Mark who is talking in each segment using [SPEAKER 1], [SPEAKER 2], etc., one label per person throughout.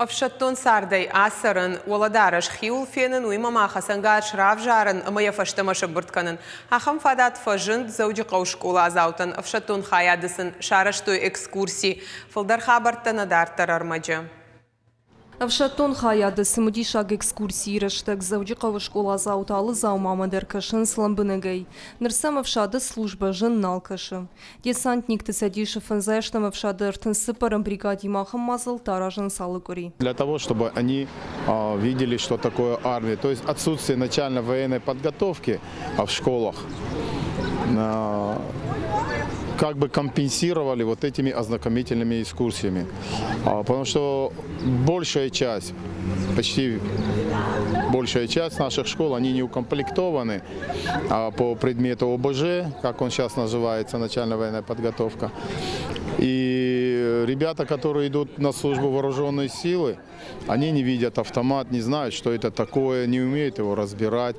[SPEAKER 1] Ӕфсӕддон цардӕй ацӕрын, уӕлӕдарӕс хиуыл фенын, уыимӕ ма хӕцӕнгарз равзарын ӕмӕ йӕ фӕстӕмӕ сӕмбырд кӕнын. Ахӕм фадат фӕзынд Дзӕуджыхъӕуы скъоладзаутӕн. Ӕфсӕддон хайады сын сарӕзтой экскурси. Фылдӕр хабӕрттӕ нӕ дарддӕр ӕрмӕджы.
[SPEAKER 2] Ӕфсӕддон хайады цымыдисаг экскурсийы рӕстӕг Дзӕуджыхъӕуы скъоладзаутӕ алы дзаумамӕ дӕр кӕсынц лӕмбынӕгӕй. Ныр сӕм ӕфсады службӕ зын нал кӕсы. Десантникты цӕдисы фӕндзайӕстӕм ӕфсады 34-ӕм бригадимӕ ахӕм мадзӕлттӕ аразынц алы къуыри.
[SPEAKER 3] Для того, чтобы они видели, что такое армия. То есть отсутствие начальной военной подготовки в школах как бы компенсировали вот этими ознакомительными экскурсиями. Потому что большая часть, почти большая часть наших школ, они не укомплектованы по предмету ОБЖ, как он сейчас называется, начальная военная подготовка. И ребята, которые идут на службу вооруженные силы, они не видят автомат, не знают, что это такое, не умеют его разбирать,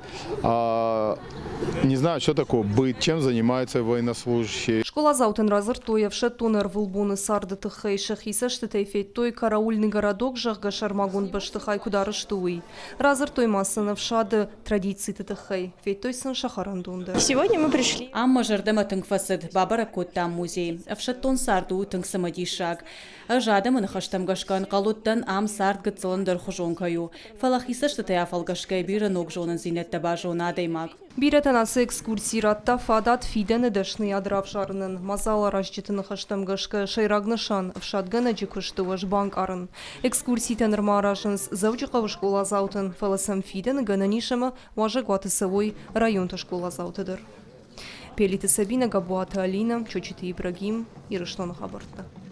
[SPEAKER 3] не знают, что такое быт, чем занимаются военнослужащие.
[SPEAKER 2] Скъоладзаутӕн радзырдтой ӕфсӕддон ӕрвылбоны царды тыххӕй, сӕхи цӕстытӕй федтой караульный городок, зӕгъгӕ, сӕрмагонд бӕстыхай куыд арӕзт у, уый. Радзырдтой ма сын ӕфсады традициты тыххӕй, федтой сын сӕ хӕрӕндон дӕр.
[SPEAKER 4] Сегодня мы пришли.
[SPEAKER 5] Ам мӕ зӕрдӕмӕ тынг фӕцыд, бабӕрӕг кодтам музей. Ӕфсӕддон цард у тынг цымыдисаг. Ӕз адӕмы ныхӕстӕм гӕсгӕ ӕнхъӕл уыдтӕн, ам цард гыццыл ӕндӕрхуызон кӕй у. Фӕлӕ хи цӕстытӕй афӕлгӕсгӕйӕ бирӕ ног зонындзинӕдтӕ базоны адӕймаг.
[SPEAKER 2] Бирӕтӕн ацы экскурси радта фадат фидӕны дӕсныйад равзарынӕн. Мадзаларазджыты ныхӕстӕм гӕсгӕ, сӕйраг нысан – ӕфсадгӕнӕджы куысты уӕз банкъарын. Экскурситӕ нырма аразынц Дзӕуджыхъӕуы скъоладзаутӕн, фӕлӕ сӕм фидӕны гӕнӕн ис ӕмӕ уазӕгуаты цӕуой районты скъоладзаутӕ дӕр. Пелиты Сабинӕ, Габуаты Алинӕ, Чочиты Ибрагим, Ирыстоны хабӕрттӕ.